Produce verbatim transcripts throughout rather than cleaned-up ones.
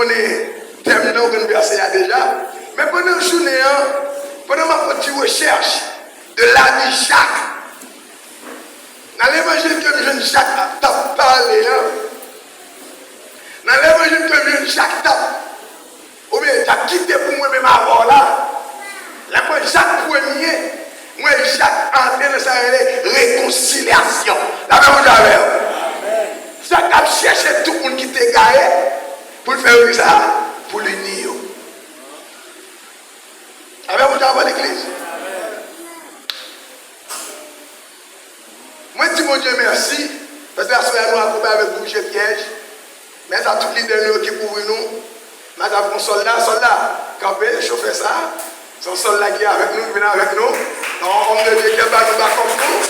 Konnen tèm nan, ou konn vèsè a deja. Men pandan jounen an, pandan m ap fè ti rechèch de lavi Jak, nan levanjil ke m jwenn Jak t ap pale an, nan levanjil ke m jwenn Jak t ap, oubyen t ap kite pou mwen menm avè w la, lè m wè Jak premye, m wè Jak antre nan sa yo rele rekonsilyasyon. Lapè Bondye avè w. Jak ap chèche tout moun ki te egare pou l fè yo ki sa? Pou l ini yo. Lapè Bondye avè w, legliz. Mwen di Bondye mèsi, paske aswè a nou akonpaye avèk bouje pyèj. Mèsi a tout lidè nou yo ki kouvri nou. Mèsi a yon sòlda, sòlda, kanpe, chofè sa. Se yon sòlda ki avèk nou, ki vin avèk nou. Yon òm de Dye ki ap ba nou bakòp nou.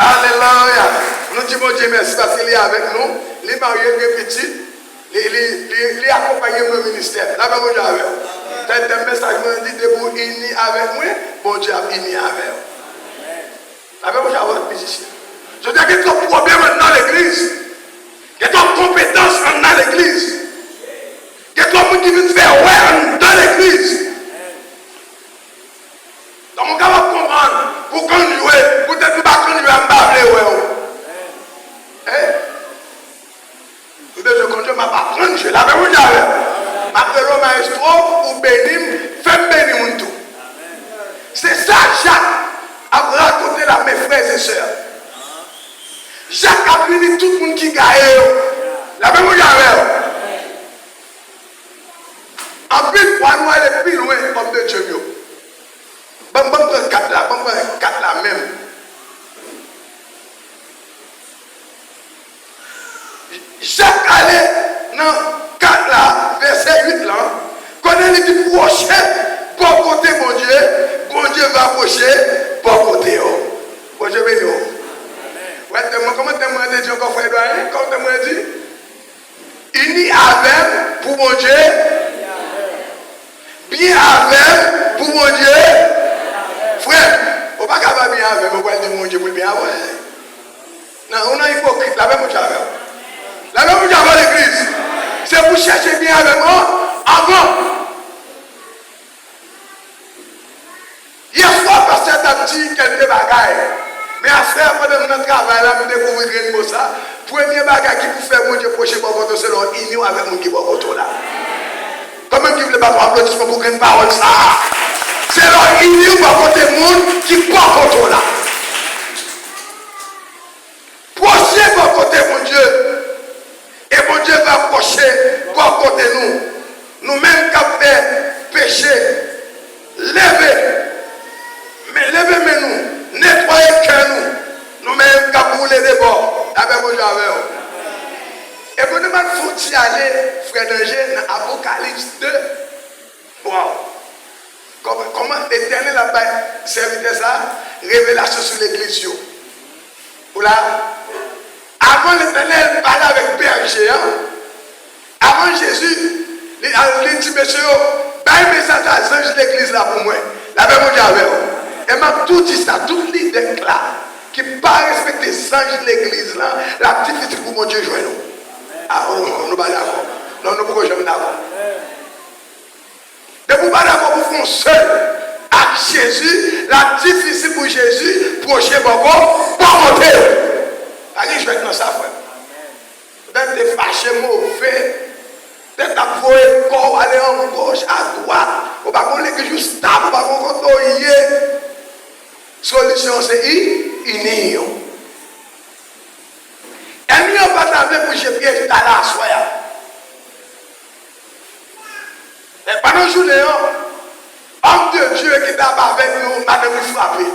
Alelouya. Nou di Bondye mèsi paske li avèk nou. Li marye, li gen pitit. Li, li, li, li akonpaye mwen nan ministè. Lapè Bondye avè w. Tèt tèm mesaj mwen di, depi w ini avèk mwen, Bondye ap ini avè w. Lapè Bondye avè w, mizisyen. Jodi a gen twòp pwoblèm anndan legliz. Gen twòp konpetans anndan legliz. Gen twòp moun ki vin fè wè anndan legliz. Kòman w kapab konprann pou w konn jwe, poutèt ou pa konn jwe a, m pa vle wè w. Hein? M bezwen konn jwe, m ap aprann jwe. Lapè Bondye avè w. M ap rele w mayestwo, ou beni m, fè m beni moun tou. Se sa Jak ap rakonte la, mes frères et sœurs. Jak ap ini tout moun ki gaye yo. Lapè Bondye avè w. Anpil fwa, nou ale pi lwen, òm de Dye m yo. Ban m, ban m pran kat la, ban m pran kat la menm. Jak ale nan kat la, vèsè uit lan, kote li di pwoche bò kote Bondye, Bondye va pwoche bò kote w. Bondye beni w. Wè tèm mwen, kòman tèm mwen te di ankò, frè Edouard, hein? Kòman tèm mwen di? Ini avè m pou Bondye. Byen avè m pou Bondye. Frè m, ou pa ka pa byen avè m, ou pral di Bondye pou l byen avè w. Non, ou nan ipokrit, lapè Bondye avè w. Lapè Bondye avè w, legliz. Se pou chèche byen avè m an, avan. Yèswa, pastè t ap di kèlke bagay. Men aswè a, pandan m nan travay la, m dekouvri grenn mo sa. Premye bagay ki pou fè Bondye pwoche bò kote w, se lè w ini w avèk moun ki bò kote w la. Konbyen ki vle bat yon aplodisman pou grenn pawòl sa a? Se lè w ini w bò kote moun ki bò kote w la. Pwoche bò kote Bondye, e Bondye va pwoche bò kote nou. Nou menm k ap fè peche, leve men, leve men nou, netwaye kè nou. Nou menm k ap woule de bò, lapè Bondye avè w. E pou nou bat fon ti ale, frè Danje, nan Apokalips de. Waw! Kòman, kòman Letènèl ap bay sèvitè sa a revelasyon sou legliz yo? Ou la? Avan Letènèl pale avèk bèje an, avan Jezi, li, li di mesye yo, bay mesaj a zanj legliz la pou mwen. Lapè Bondye avè w. E m ap tou di sa, tout lidè k la ki pa respekte zanj legliz la, l ap difisil pou Bondye jwenn ou. A, oh, nou pa dakò. Non, nou poko janm dakò. Depi w pa dakò pou fè yon sèl ak Jezi, l ap difisil pou Jezi pwoche bò ko-, bò kote w. Pa gen jwèt nan sa, frè m. Poutèt te fache, move, tèt ap voye kò w ale angoch, adwat. Ou pa konn legliz ou stab, ou pa konn kote w ye. Solisyon an se i-, ini yo. Ènmi an pa ta vle pou je pyèj ta la aswè a. Men pandan jounen an, òm de Dye ki t ap avèk nou, madanm li frape.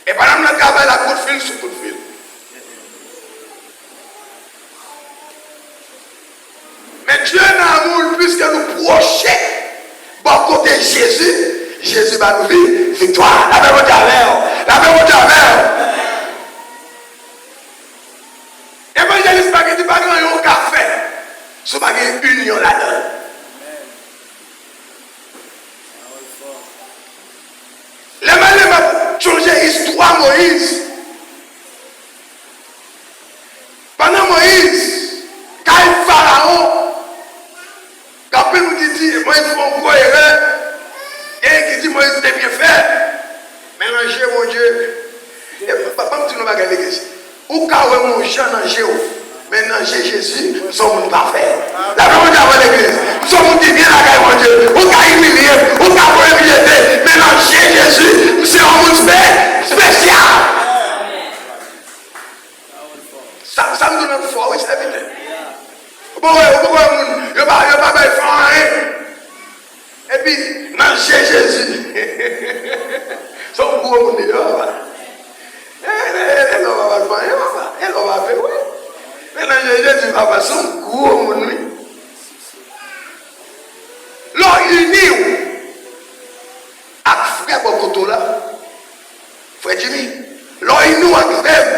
E pandan m nan travay la, kout fil sou kout fil. Men Dye nan amou l, piske nou pwoche bò kote Jezi, Jezi ba nou vi-, viktwa. Lapè Bondye avè w. Lapè Bondye avè w. Evanjelis pa gen, di pa gen anyen w ka fè si w pa gen inyon ladan l. Lè m ale, m ap sonje istwa Moyiz. Pandan Moyiz kay Farawon, Ti Moyiz te byen fèt, men nan je Bondye, e, ban, ban m di nou yon bagay, legliz. Ou ka wè m yon jan nan je w, men nan je Jezi, m se yon moun pafè. Lapè Bondye avè w, legliz. M se yon moun ki byen lakay Bondye. Ou ka imilye m, ou ka voye m jete, men nan je Jezi, m se yon moun spe-, espesyal. Sa, sa m di w nan fò, wi, sèvitè. Ou poko wè, ou poko wè moun, yo pa, yo pa bay fò anyen. Epi, nan je Jezi, se yon gwo moun li ye, papa. E, e, e, e, lò papa, e, papa, e, lò papa, vre, wi. Men nan je Jezi, papa, se yon gwo moun, wi. Lè w ini w ak frè bò kote w la, Frè Jimmy, lè w ini w ak frè m,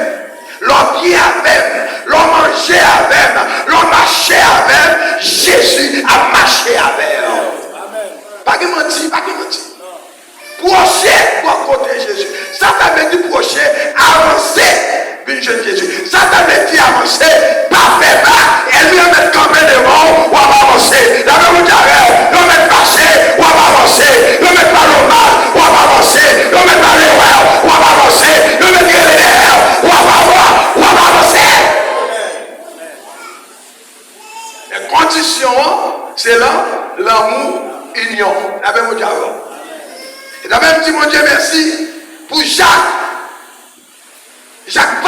lè w byen avè m, lè w manje avè m, lè w mache avè m, Jezi ap mache avè w. Pa gen manti, pa gen manti. Pwoche bò kote Jezi. Sa ta vle di pwoche, avanse. Vin jwenn Jezi. Sa ta vle di avanse, pa fè pa. Ènmi yo mèt kanpe devan w, w ap avanse. Lapè Bondye avè w. Yo mèt fache, w ap avanse. Yo mèt pale w mal, w ap avanse. Yo mèt pale wè w, w ap avanse. Yo mèt rele dèyè w, w ap ava-, w ap avanse. Men kondisyon an, se lan-, lanmou, inyon. Lapè Bondye avè w. E tanpri m di Bondye mèsi pou Jak. Jak